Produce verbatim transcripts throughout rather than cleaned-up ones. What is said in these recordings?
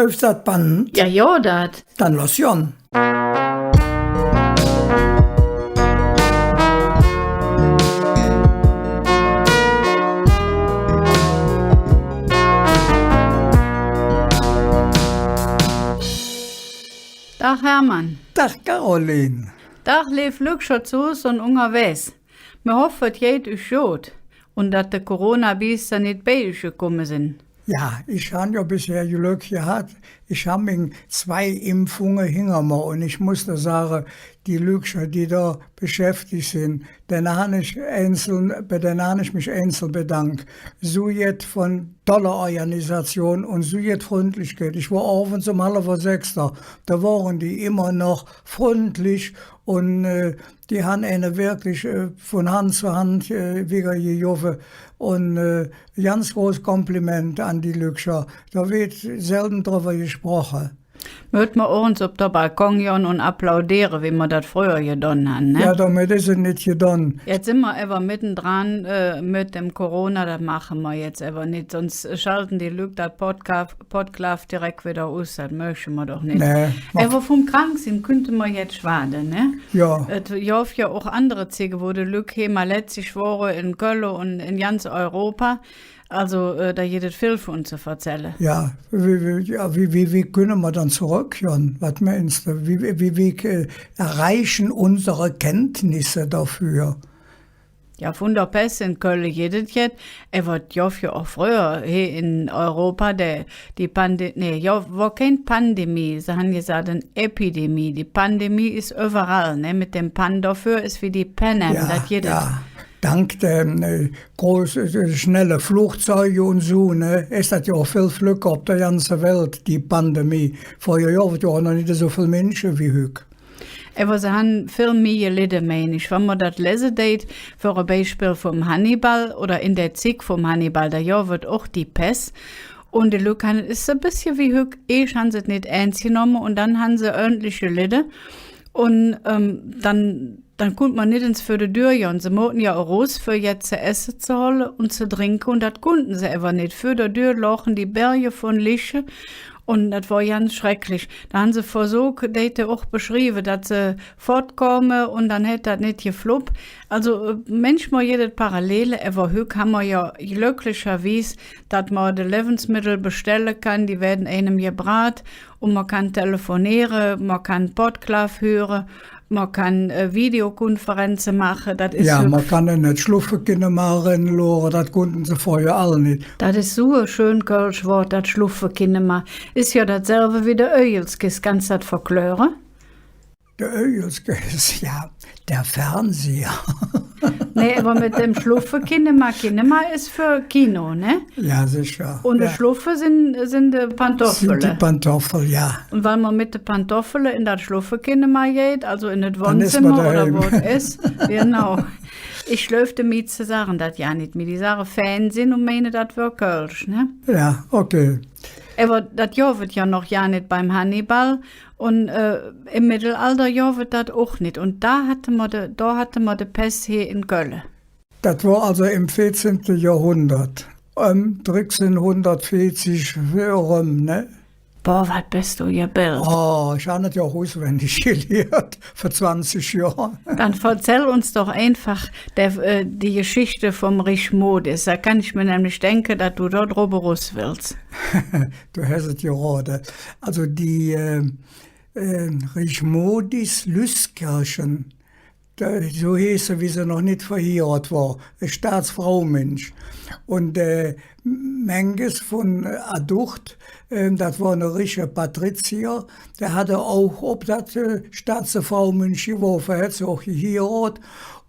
Läuf dat Band? Jo, jo, dat. Dann loss gonn. Dag, Hermann. Dag, Caroline. Dag, leev Lückcher zo Hus un ungerwägs. Mer hoffe, et geiht üch god un dat de Corona-Biester nit bei üch gekumme sin. Jo, ich han jo bisher Glöck gehat. Ich han ming zwei Impfunge hinger mer un ich muss do sage, die Lückcher, die do beschäftig sin, denne han ich einzel, bei denne han ich mich einzel bedank. Su jet vun toller Organisation un su jet Fründlichkeit. Ich wor ovends öm halver sechs do, do wore die immer noch fründlich un, äh, die han eine wirklich, äh, vun Hand zo Hand, äh, wigger gegovve. Un, äh, ganz groß Kompliment an die Lückcher. Do weed selde drüvver gesproche. Mööt mer och ens op der Balkon gonn un applaudiere, wie mer dat fröher gedon han, ne? Jo, domet es et nit gedon. Jetz sin mer ävver meddendran, äh, met dem Corona, dat maache mer jetz ävver nit. Söns schalte die Lück dat Podklaaf, Podklaaf tirek widder us, dat möchte mer doch nit. Nä, mer ävver vum Kranksin künnte mer jetz schwade, ne? Jo. Et gov jo och andere Zigge, wo de Lück he malätzig wore en Kölle un en ganz Europa. Also, äh, do gitt et vill vun ze verzälle. Jo, wie, wie, jo, wie, wie, wie künne mer dann zoröck gonn? Wat meins do? Wie, wie, wie, wie, äh, erreichen unsere Kenntnisse dafür? Jo, vun der Pess en Kölle gitt et jet. Ävver et gov jo och fröher he en Europa, der, die Pande-, nä, jo, wor kein Pandemie, se han gesaht, en Epidemie. Die Pandemie es üvverall, ne? Met dem Pan doför es wie die Pan Am, jo, dat gitt et. Jo. Dank dem, äh, große, äh, schnelle Flugzeuge un su, ne, es dat jo och vill flöcker op der ganze Welt, die Pandemie. Fröher gov et jo och noch nit esu vill Minsche wie hügg. Ävver se han vill mih gelidde, mein ich. Wann mer dat lese deit, för e Beispill vum Hannibal oder en der Zigg vum Hannibal, do gov et och die Pess. Un de Lück han, es e bessche wie hügg, eesch han se et nit ääns genomme un dann han se ööntlich gelidde. Un, ähm, dann dann kunnt mer nit ens vür de Dür gonn. Se moote jo erus, för jet ze esse ze holle un ze drinke. Un dat kunnte se ävver nit. Vür der Dür loge die Berge vun Liche. Un dat wor ganz schrecklich. Do han se versook, dat hät hä och beschrieve, dat se fottkumme un dann hät dat nit geflupp. Also, äh, mänchmol gitt et Parallele, ävver hügg han mer jo glöcklicherwies, dat mer de Levvensmeddel bestelle kann, die weede einem gebraht un mer kann telefoniere, mer kann Podklaaf hüre. Mer kann, äh, Videokonferenze maache, dat es jo, mer kann en et Schluffekinema erenlore, dat kunnte se fröher all nit. Dat es su e schön kölsch Wood, dat Schluffekinema. Es jo datselve wie de Äugelskes, kanns dat verkläre? De Äugelskes, jo, der Fernseher. Nä, ävver met dem Schluffekinema, Kinema es för Kino, ne? Jo, secher. Un de Schluffe sin, sin de Pantoffele. Sin de Pantoffel, jo. Un wann mer met de Pantoffele en dat Schluffekinema geiht, also en et Wonnzemmer oder wo et es, genau. Ich gläuv, de Mieze sage dat jo nit mih. Die sage Fähnsinn un meine, dat wör Kölsch, ne? Jo, okay. Ävver dat gov et jo noch gar nit beim Hannibal. Un, äh, em Meddelalder gov et dat och nit. Un do hatte mer de, do hatte mer de Pess he en Kölle. Dat wor also em veezehnte Johrhundert, öm drücksehnhundertveezig eröm, ne? Boah, wat bes do gebildt. Oh, ich han et jo och uswendig geliert, för zwanzig Johr. Dann verzäll uns doch einfach der, äh, die Geschichte vum Richmodis. Do kann ich mer nämlich denke, dat do do drop erus wells. Do häs et gerode. Also die, äh, äh, Richmodis Lyskirchen, do, su heeß se, wie se noch nit verhierodt wor, e Staatsfrauminsch. Un, äh, Mengis vun Aducht, äh, dat wor ne riche Patrizier, dä hatt e Aug op dat, äh, Staatsfrauminsch geworfe, hät se och gehierodt.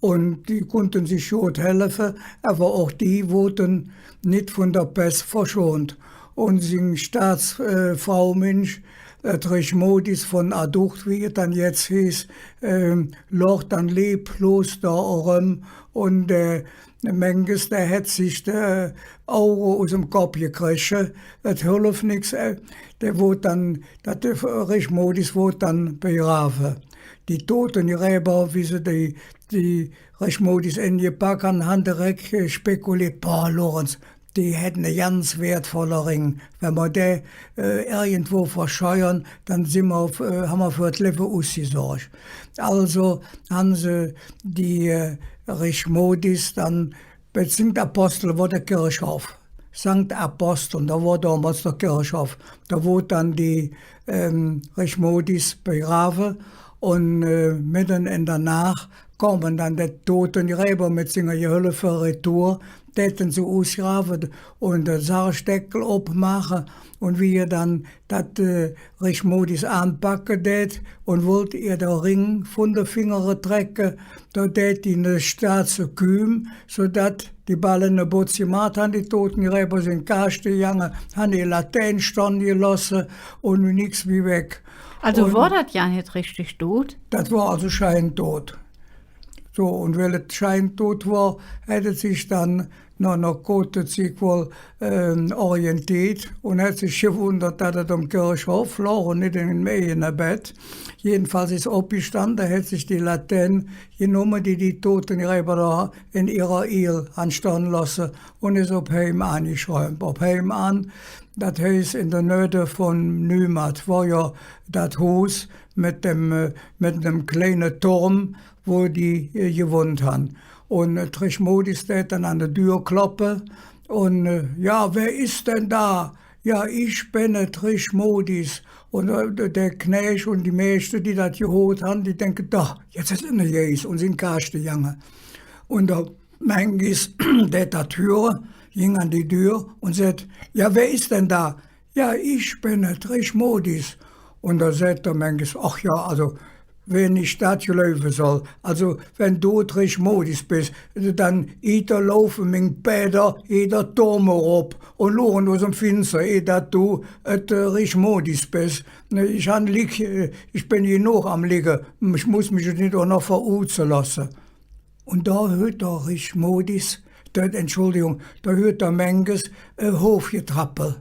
Un die kunnte sich god helfe, ävver och die woodte nit vun der Pess verschont. Un sing Staats-, äh, Frauminsch, äh, Richmodis vun Aducht, wie et dann jetz heeß, ähm, log dann leblos do eröm. Un, äh, Mengis, dä hät sich de Auge us dem Kopp gekresche. Et hölf nix, äh, dä woodt dann, dat, äh, Richmodis woodt dann begrave. Die Totengräver, wie se die, die Richmodis engepack han, han direk, äh, spekuleet: Boah, Lorenz, die hatt ene ganz wertvolle Ring. Wann mer dä, äh, irgendwo verscheuere, dann sin mer, äh, han mer för et Levve usgesorg. Also han se die, äh, Richmodis dann bei Zint Apostel wor der Kirchhoff. Sankt Apostel, do wor domols der Kirchhoff. Do woodt dann die, ähm, Richmodis begrave un, äh, medden en der Naach kome dann de Totengräver met singer Gehölfe retour, däte se usgrave un der Sargdeckel opmaache. Un wie dann dat, äh, Richmodis aanpacke dät un wollt ehr der Ring vun de Fingere trecke, do dät die ene staatse Küüm, su dat die bal ene Botz gemaht han, die Totengräver, sin Kaaschte gegange, han die Latään stonn gelooße un nix wie weg. Also wor dat jo nit richtig dud? Dat wor also scheintot. Su, un weil et scheintot wor, hät et sich dann noh ener koote Zigg wall, ähm, orienteet un hät sich gewundert, dat et om Kirchhoff log un nit em eigene Bett. Jedenfalls es opgestande, hät sich die Latään genomme, die die Totengräver do en ehrer Iel han stonn looße, un es op Heim aangeschräump. Op Heim aan, dat heiß en der Nöh vun Nümatt, wor jo dat Huus met däm, äh, met däm kleine Turm, wo die, äh, gewonnt han. Un, äh, et Richmodis dät dann an de Dür kloppe un, äh: „Jo, wä es dann do?“ „Jo, ich ben et Richmodis.“ Un, äh, der Knääch un die Mieschte, die dat gehoot han, die denke: „Do, jetz es ene geis“, un sin Kaaschte gegange. Un der Mengis, dä dät dat hüre, ging an die Dür un säht: „Jo, wä es dann do?“ „Jo, ich ben et, Richmodis.“ Un do säht der Mengis: „Ach jo, also, wann ich dat gläuve soll, also, wann do et Richmodis bes, dann iht laufe ming Pääder eder Toom erop un luure us dem Finster, ih dat do et, äh, Richmodis bes. Ne, ich han Ligg, äh, ich ben genog am Ligge, ich muss mich nit och noch veruze looße.“ Un do hürt der Richmodis, do, Entschuldigung, do hürt der Mengis, äh, Hofgetrappel.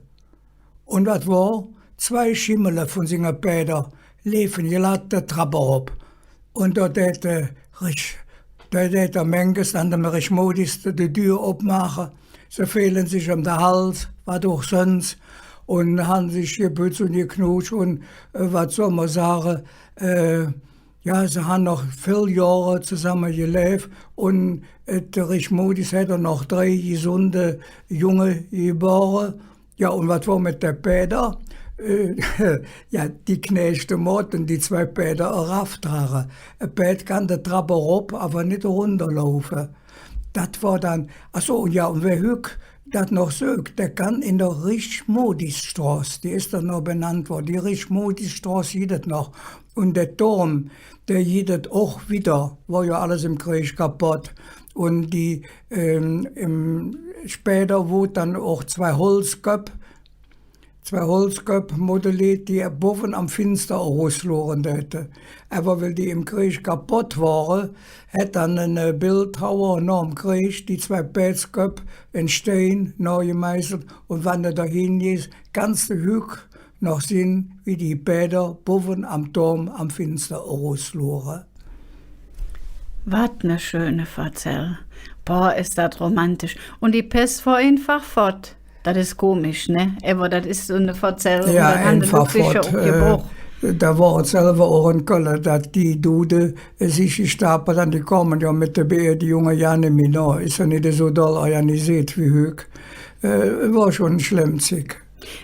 Un wat wor? Zwei Schimmele vun singe Pääder leefe glatt de Trapp erop. Un do dät, äh, Rich-, do dät der Mengis dann dem Richmodis de, de Dür opmaache. Se feele sich öm der Hals, wat och söns, un han sich gebütz un geknutsch un, äh, wat soll mer sage, äh, jo, se han noch vill Johre zesamme geläv un, äh, et Richmodis hät dann noch drei gesunde Junge gebore. Jo, un wat wor met de Pääder? Äh, jo, die Knäächte moote die zwei Pääder erav drage. E Pääd kann de Trapp erop, ävver nit erunderlaufe. Dat wor dann, ach su, jo, un wä hügg dat noch söök, dä kann en der Richmodisstroß, die es dann noch benannt woode, die Richmodisstroß gitt et noch. Un der Toom, dä gitt et och widder, wor jo alles em Kreeg kapodd. Un die, ähm, em, späder woodt dann och zwei Holzköpp, zwei Holzköpp modelleet, die bovven am Finster erusluure däte. Ävver weil die em Kreeg kapodd wore, hät dann ene, äh, Bildhauer nohm Kreeg die zwei Päädsköpp en Stein nohgemeißelt, un wann de do hin geihs, kanns de hügg noch sinn, wie die Pääder bovven am Toom am Finster erusluure. Wat ne schöne Verzäll. Boah, es dat romantisch. Un die Pess wor einfach fott. Dat es komisch, ne? Ävver dat es su ne Verzäll, un jo, dat han se einfach wirklich fott, opgebroch. Äh, do wor et selver och en Kölle, dat die Dude, äh, sich gestapelt han, die kome jo met der Beerdigung jo nit mih noh. Es jo nit esu doll organiseet wie hügg. Äh, wor schon schlemm Zigg.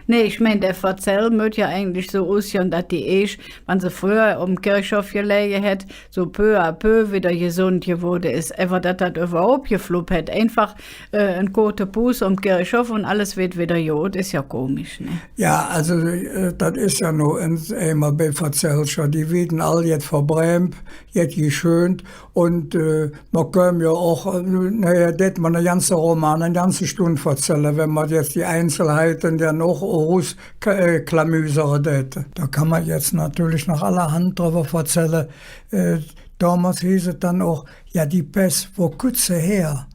Nä, ich mein, der Verzäll mööt jo eigentlich su usgonn, dat die eesch, wann se fröher om Kirchhoff geläge hät, su peu à peu widder gesund gewoode es. Ävver dat dat üvverhaup geflupp hät, einfach, äh, en koote Puus om Kirchhoff un alles weed widder god, es jo komisch, ne? Jo, alsu, äh, dat es jo no ens eimol bei Verzällcher, die weede all jet verbrämp, jet geschönt, un, äh, mer künnt jo och, äh, na jo, dat mer ene ganze Roman, en ganze Stund verzälle, wann mer jetz die Einzelheite dann och erus k-, äh, klamüsere dät. Do kann mer jetz natörlich noch allerhand drüvver verzälle. Äh, domols heeß et dann och, jo, die Pess, wo kütt se her?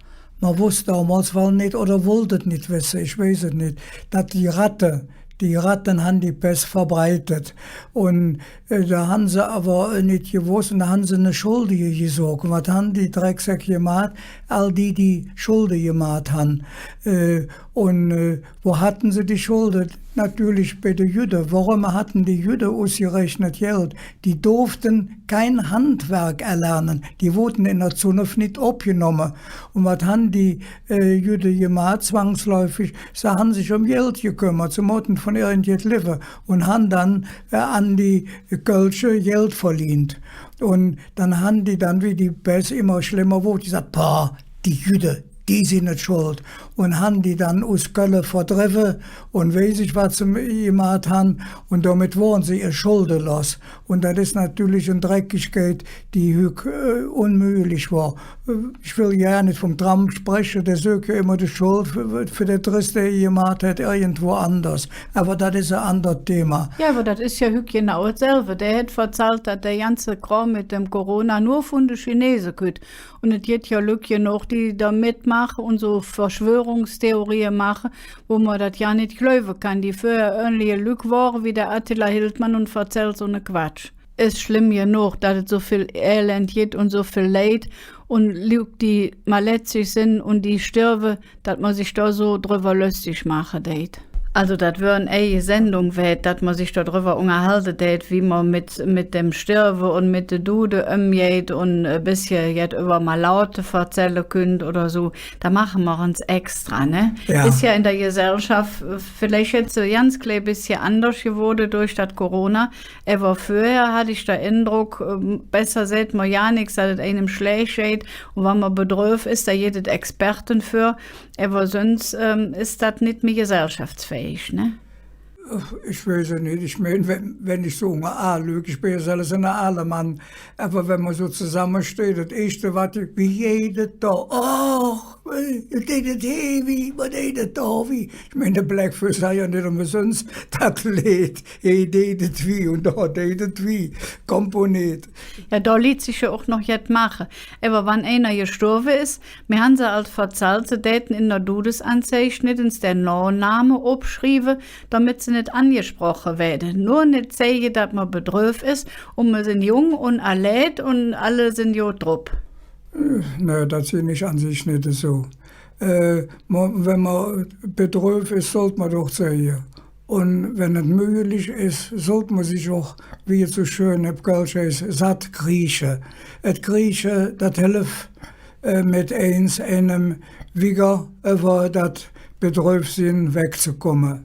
Mer woss domols wall nit oder wollt et nit wesse, ich weiß et nit, dat die Ratte, Die Ratte han die Pess verbreitet. Un, äh, do han se ävver, äh, nit gewoss, un do han se ne Schuldige gesook. Un wat han die Drecksäck gemaht? All die, die Schulde gemaht han. Äh, un, äh, wo hatte se die Schulde? Natörlich bei de Jüdde. Woröm hatte die Jüdde usgerechnet Geld? Die durfte kei Handwerk erlerne. Die woodte en der Zunf nit opgenomme. Un wat han die, äh, Jüdde gemaht? Zwangsläufig, se han sich öm Geld gekümmert. Se moote vun irgendjet levve un han dann, äh, an die Kölsche Geld verlehnt. Un dann han die dann, wie die Pess immer schlemmer woodt, gesaht: „Boah, die Jüdde, die sin et schold.“ Un han die dann us Kölle verdrevve un weiß ich, wat se gemaht han. Un domet wore se ehr Schulde loss. Un dat es natörlich en Dreckigkeit, die hügg, äh, unmüglich wör. Äh, ich well jo nit vum Trump spreche, dä söök jo immer de Schuld för, för dä Dress, dä hä gemaht hät, irgendwo anders. Ävver dat es e ander Thema. Jo, ävver dat es jo hügg genau et selve. Dä hät verzallt, dat dä ganze Krom met dem Corona nor vun de Chinese kütt. Un et gitt jo Lück genog, die do metmaache un su Verschwörungstheorie maache, wo mer dat jo nit gläuve kann, die fröher ähnliche Lück wore wie der Attila Hildmann un verzällt su ne Quatsch. Es schlemm genog, dat et su vill Elend gitt un su vill Leid un Lück, die malätzig sin un die stirve, dat mer sich do su drüvver löstig maache deit. Alsu, dat wör en eige Sendung wäät, dat mer sich do drüvver ungerhalde deit, wie mer met, met dem Stirve un met de Dude ömgeiht un e bessche jet üvver Malaute verzälle künnt oder su. Do maache mer ens extra, ne? Jo. Es jo en der Gesellschaff, äh, villeich jetz e ganz klei bessche anders gewoode durch dat Corona. Ävver fröher hatt ich der Endrock, ähm, besser säht mer jo nix, dat et einem schlääch geiht. Un wann mer bedröv es, do gitt et Experte för. Ävver söns, ähm, es dat nit mih gesellschaftsfähig, ne? Ich weiß et nit. Ich mein, wann, wann ich su unger aal Lück, ich ben jo selvs ene aale Mann, ävver wann mer su zesamme steiht, dat eeschte, wat ich, wie geiht et der? Ach, äh, deit et hee wih, mer deit et do wih. Ich mein, de Bläck Fööss han jo nit ömesöns dat Leed, hee deit et wih un do deit et wih komponeet. Jo, do liet sich jo och noch jet maache. Ävver wann einer gestorve es, mir han se ald verzallt, se däte en der Dudesanzeig nit ens der Nohname opschrieve, domet se nit aangesproche wääde. Nor nit zeige, dat mer bedröv es, un mer sin jung un alät un alle sin god drop. Äh, nä, dat sinn ich an sich nit esu. Äh, mer, wann mer bedröv es, sollt mer doch zeige. Un wann et möglich es, sollt mer sich och, wie et su schön op Kölsch heiß, satt krieche. Et Krieche, dat helf, äh, met eins einem wigger üvver dat Bedrövsinn wegzekumme.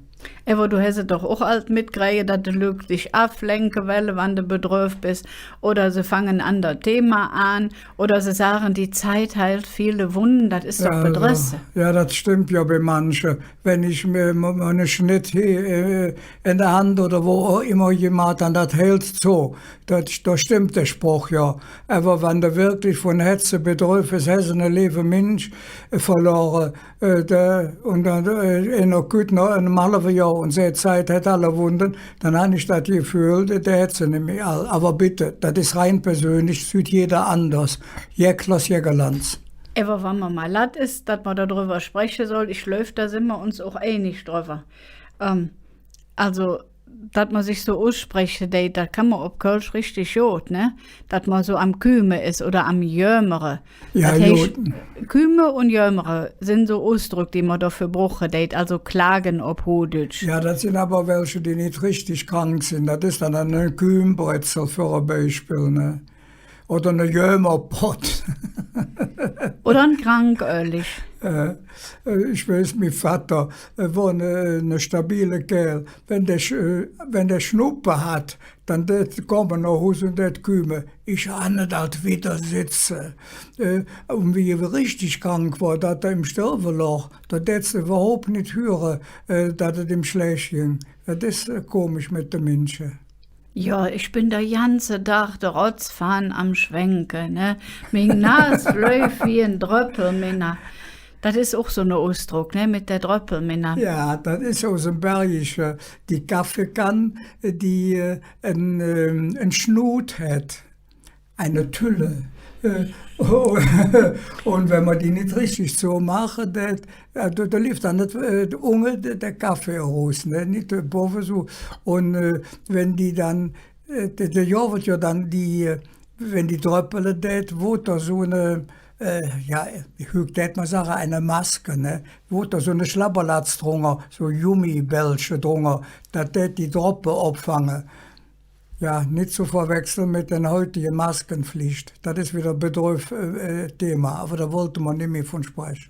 Ävver do häs et doch och ald metkräge, dat de Lück dich avlenke welle, wann de bedröv bes. Oder se fange en ander Thema aan. Oder se sage, die Zeit heilt viele Wunden. Dat es doch Bedresse. Jo, jo, dat stemmp jo bei manche. Wann ich mer, mer, mer ene Schnedd hee, äh, en der Hand oder wo och immer gemaht han, dat heilt zo. Dat, do stemmp der Sproch jo. Ävver wann de wirklich vun Hätze bedröv bes, häs de ene leeve Minsch, äh, verlore, äh, der, un dann, äh, einer kütt noh enem halve Johr un säht, Zeit heilt alle Wunden, dann han ich dat Geföhl, dä, dä hät se nimmih all. Ävver bitte, dat es rein persönlich, süht jeder anders. Jeck loss, jeck elans. Ävver wann mer malatt es, dat mer do drüvver spreche soll, ich gläuv, do sin mer uns och einig drüvver. Ähm, alsu, dat mer sich su usspreche deit, dat kann mer op Kölsch richtig god, ne? Dat mer su am Küüme es oder am Jömere. Jo, dat heiß, god. Küüme un Jömere sin su Usdröck, die mer doför bruche deit, alsu klagen op Huhdütsch. Jo, dat sin ävver welche, die nit richtig krank sin. Dat es dann ene Küümbretzel för e Beispill, ne? Oder ene Jömerpott. Oder en Kranköllig. Äh, äh, ich weiß, mi Vatter, äh, wor ene, ene stabile Kääl. Wann dä Sch-, äh, wann dä Schnuppe hatt, dann dät kumme noh Hus un dät küüme: „Ich han et ald widder setze.“ Äh, un wie hä richtig krank wor, dat hä em Sterve log, do dät hä üvverhaup nit hüre, äh, dat et im schlääch ging. Dat es, äh, komisch met de Minsche. Jo, ich ben der ganze Dag de Rotzfahn am Schwenke, ne? Ming Nas läuf wie en Dröppelminner. Dat es och su ene Usdrock, ne, met der Dröppelminner. Jo, dat es us dem Bergische, die Kaffeekann, die, äh, en, ähm, en Schnut hät. Eine Tülle. Un wann mer die nit richtig zomaache dät, äh, do, do leef dann nit, äh, unge der, der Kaffee erus, ne? Nit, äh, bovve su. Un, äh, wann die dann, äh, der, der Joghurt jo dann die, äh, wann die dröppele dät, woodt do su en, äh, jo, hügg dät mer sage, en Mask, ne? Woodt do su en Schlabberlatz drunger, su Gummibällche drunger, dat dät die Droppe opfange. Jo, nit ze verwechsle met der heutige Maskepflich. Dat es widder bedröv, äh, äh, Thema, ävver do wollte mer nit mih vun spreche.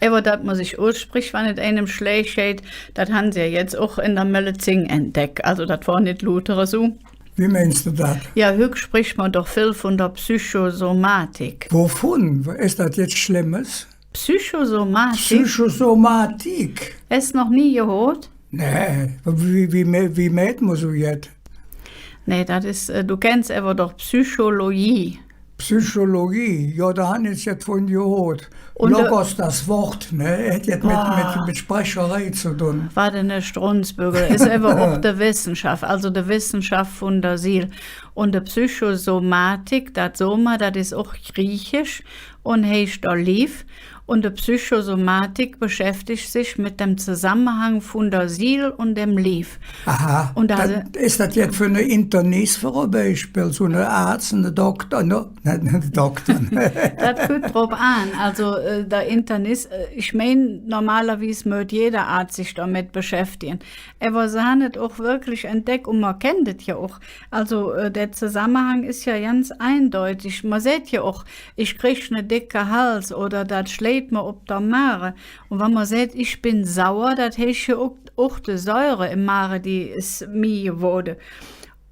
Ävver dat mer sich ussprich, wann et einem schlääch geiht, dat han se jo jetz och en der Medizin entdeck. Alsu dat wor nit luuter esu. Wie meins do dat? Jo, hügg sprich mer doch vill vun der Psychosomatik. Wovun? Es dat jetz Schlemmes? Psychosomatik? Psychosomatik. Häs noch nie gehoot? Nä, wie, wie mä-, wie mäht mer su jet? Nä, dat es, äh, do kenns ävver doch Psychologie. Psychologie, jo, do han ich jetz vun gehoot. Un, äh, Logos, dat Wood, ne? Hät jetz met, met, met Sprecherei ze dun. Wat ene Strunzbüggel. Es ävver och de Wissenschaff, alsu de Wissenschaff vun der Siel. Un de Psychosomatik, dat Soma, dat es och griechisch un heiß der Liev. Un de Psychosomatik beschäftig sich met dem Zosammehang vun der Siel un dem Liev. Aha. Un do, es dat jetz för ene Internis för e Beispill? Su ene Aaz, ene Dokter, ne? Nä, nä, Dokter. Dat kütt drop aan. Alsu, äh, der Internis, äh, ich mein, normalerwies mööt jeder Aaz sich domet beschäftige. Ävver se han et och wirklich entdeck un mer kennt et jo och. Alsu, äh, der Zosammehang es jo ganz eindeutig. Mer säht jo och, ich krige ene decke Hals oder dat schleit mer op der Mage. Un wann mer säht, ich ben sauer, dat heiß jo och, och de Säure em Mage, die es mih gewoode.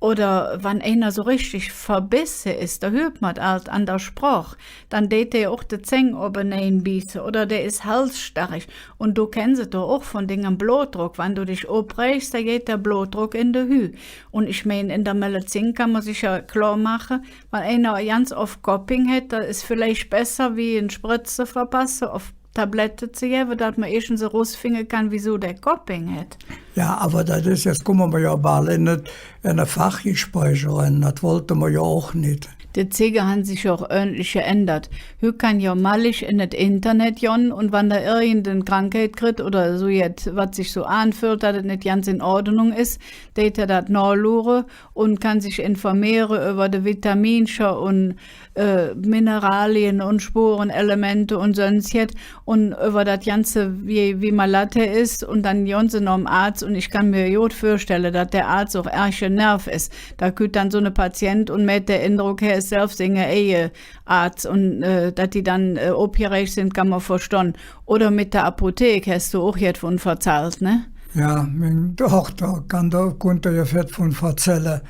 Oder wann einer su richtig verbesse es, do hürt mer et ald an der Sproch, dann deit dä och de Zäng obenein bieße oder dä es halsstarrig. Un do kenns et doch och vun dingem Blotdrock, wann do dich opräägs, do geiht der Blotdrock en de Hüh. Un ich mein, en der Medizin kann mer sich jo klor maache, wann einer ganz off Kopping hät, dat es villeich besser, wie en Spritz ze verpasse, ov Tablette ze gevve, dat mer eesch ens erusfinge kann, wiesu dä Kopping hät. Jo, ävver dat es, jetz kumme mer jo bal en et, en e Fachgespräch eren, dat wollte mer jo och nit. De Zigge han sich och ööntlich geändert. Hügg kann jo mallig en et Internet gonn un wann dä irgenden Krankheit kritt oder su jet, wat sich su aanföhlt, dat et nit ganz en Ordnung es, deit hä dat nohluure un kann sich informiere üvver de Vitamincher un äh, Mineralien un Spurenelemente un söns jet un üvver dat Ganze, wie, wie malad hä es, un dann gonn se nohm Aaz un ich kann mer god vürstelle, dat dä Aaz och ärg generv es. Do kütt dann su ne Patient un met dä Endrock, hä es selvs singe eige Aaz un, äh, dat die dann, äh, opgeräg sin, kann mer verstonn. Oder met der Apothek häs do och jet vun verzallt, ne? Jo, ming Doochter kann do, kunnt do jo jet vun verzälle.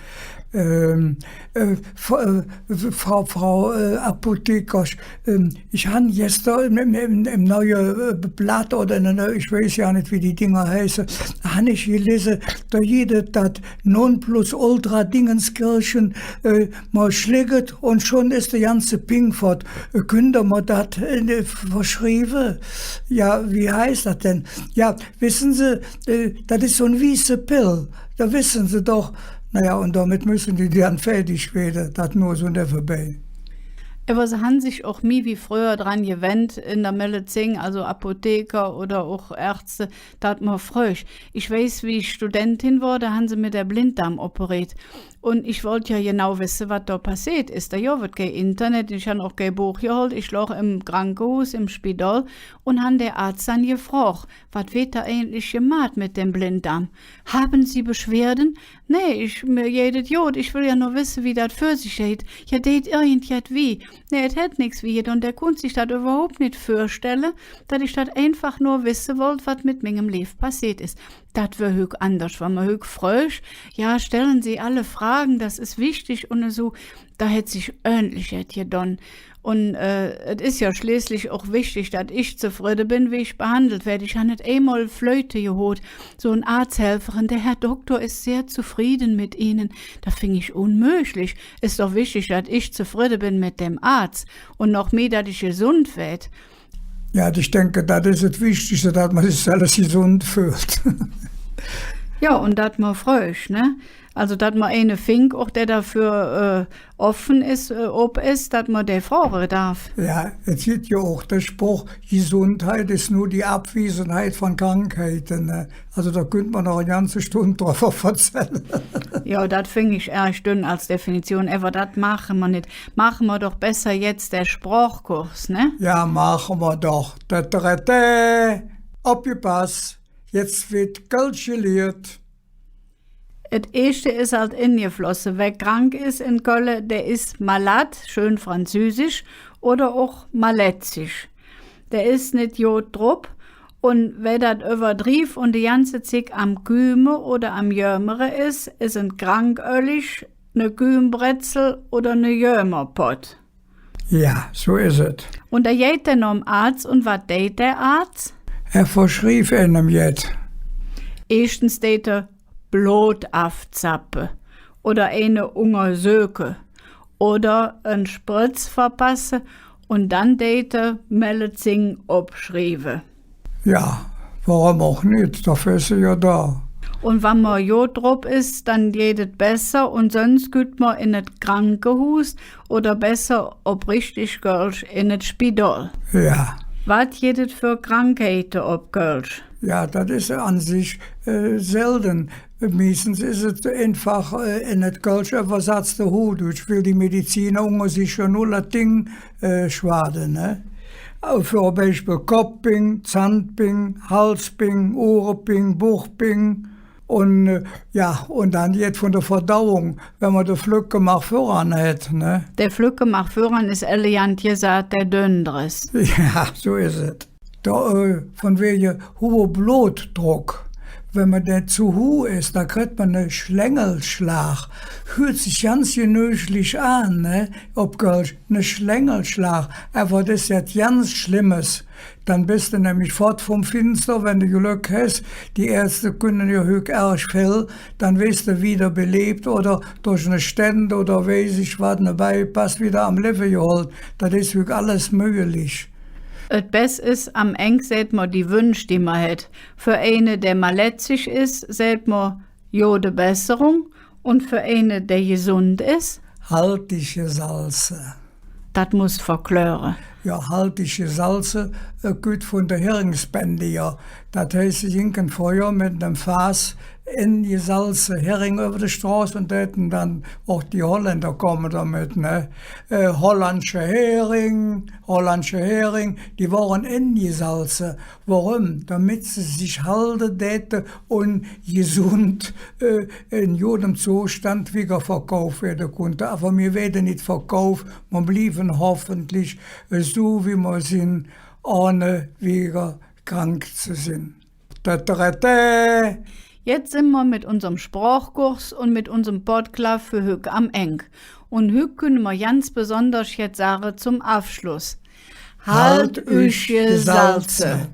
Ähm, äh, F-, äh, Frau, Frau, äh, Apothekersch, ähm, ich han gester em, em, em, em neue, äh, Blatt oder en der neue, ich weiß jo nit, wie die Dinger heiße, han ich gelese, do gitt et dat Nonplusultra-Dingenskirchen, äh, mer schleck et un schon es de ganze Ping fott. Äh, künnt ehr mer dat, äh, verschrieve? Jo, wie heiß dat dann? Jo, wesse Se, äh, dat es su en wieße Pill. Do wesse Se doch. Na jo, un domet müsse die dann fäädig wääde, dat nor su nevvenbei. Ävver se han sich och mih wie fröher dran gewennt, en der Medizin, alsu Apotheker oder och Ärzte, dat mer frög. Ich weiß, wie ich Studentin wor, do han se mer der Blinddarm operiert. Un ich wollt jo genau wesse, wat do passeet es. Do gov et kei Internet, ich han och kei Boch gehollt. Ich log em Krankehuus, em Spidol un han der Aaz dann gefrog: Wat weed do eigentlich gemaht met dem Blinddarm? Haben Sie Beschwerden? Nä, ich, mir geiht et god. Ich well jo nor wesse, wie dat för sich geiht. Jo, deit irgendjet wih? Nä, et hät nix wih gedon. Dä kunnt sich dat üvverhaup nit vürstelle, dat ich dat einfach nor wesse wollt, wat met mingem Leev passeet es. Dat wör hügg anders, wann mer hügg frög: Ja, stellen Sie alle Fragen, das ist wichtig un esu. Do hät sich ööntlich jet gedon. Un, äh, et es jo schleeßlich och wichtig, dat ich zefridde ben, wie ich behandelt weed. Ich han et eimol flöte gehoot, su en Arzthelferin: Der Herr Doktor ist sehr zufrieden mit Ihnen. Dat fing ich unmöglich. Es doch wichtig, dat ich zefridde ben met dem Aaz un noch mih, dat ich gesund weed. Jo, ich denke, dat es et Wichtigste, dat mer sich selvs gesund föhlt. Jo, un dat mer frög, ne? Alsu, dat mer eine fingk och, dä doför, äh, offe es, äh, op es, dat mer dä froge darf. Jo, et gitt jo och der Sproch, Gesundheit es nor die Abwesenheit vun Krankheite, ne? Alsu, do künnt mer noch en ganze Stund drüvver verzälle. Jo, dat fing ich ärg dönn als Definition. Ävver dat maache mer nit. Maache mer doch besser jetz der Sprochkurs, ne? Jo, maache mer doch. Tätärätä. Opgepass, jetz weed Kölsch geliert. Et eeschte es ald engeflosse. Wä krank es en Kölle, dä es malad, schön französisch, oder och malätzig. Dä es nit god drop, un wä dat üvverdriev un de ganze Zigg am Küme oder am Jömere es, es en Krankölig, ne Kümbretzel oder ne Jömerpott. Jo, su es et. Un do geiht hä nohm Aaz, un wat deit der Aaz? Hä verschriev einem jet. Eeschtens deit hä Blot avzappe oder eine ungersöke oder en Sprötz verpasse un dann deit hä Melezing opschrieve. Jo, woröm och nit? Doför es hä jo do. Un wann mer god drop es, dann geiht et besser un söns kütt mer en et Krankehuus oder besser op richtig Kölsch en et Spidol. Jo. Wat gitt et för Krankheite op Kölsch? Jo, dat es an sich, äh, selde. Meistens es et einfach, äh, en et Kölsch üvversatz, der Huhdütsch, weil die Mediziner unger sich jo nor Lating, äh, schwade, ne? Äh, för e Beispill Kopping, Zahnping, Halsping, Uhreping, Buchping. Un, äh, jo, un dann jet vun der Verdauung, wann mer de Flöcke maach vöran hät, ne? Der Flöcke maach vöran es elegant gesaht der Dönndress. Jo, su es et. Do, äh, vun wäge huhe Blotdrock. Wann mer dä zo huh es, do kritt mer ne Schlängelschlag. Hürt sich ganz genöglich aan, ne? Op Kölsch, ne Schlängelschlag. Ävver dat es jet ganz Schlemmes. Dann bes de nämlich fott vum Finster, wann de Glöck häs. Die Ärzte künne jo hügg ärg vill. Dann wees de widder beleevt oder durch ne Stent oder weiß ich wat, ne Bypass widder am Levve gehollt. Dat es hügg alles möglich. Et Bess es, am Engk säht mer die Wünsch, die mer hät. För eine, dä malätzig es, säht mer gode Besserung, un för eine, dä gesund es, halt dich gesalze. Dat muss de verkläre. Jo, halt dich gesalze, äh, kütt vun de Heringsbändiger. Dat heiß, se gingke fröher met nem Fass en gesalze Hering üvver de Stroß un däte dann, och die Holländer kome domet, ne? Äh, hollandsche Hering, hollandsche Hering, die wore engesalze. Woröm? Domet se sich halde däte un gesund, äh, en godem Zostand wigger verkauf wääde kunnte. Ävver mir wääde nit verkauf, mer blieve hoffentlich, äh, su wie mer sin, ohne wigger krank ze sin. Tätärätä. Jetz sin mer met unserem Sprochkurs un met unserem Podklaaf för hügg am Engk. Un hügg künne mer ganz besonders jet sage zom Avschluss. Halt üch gesalze.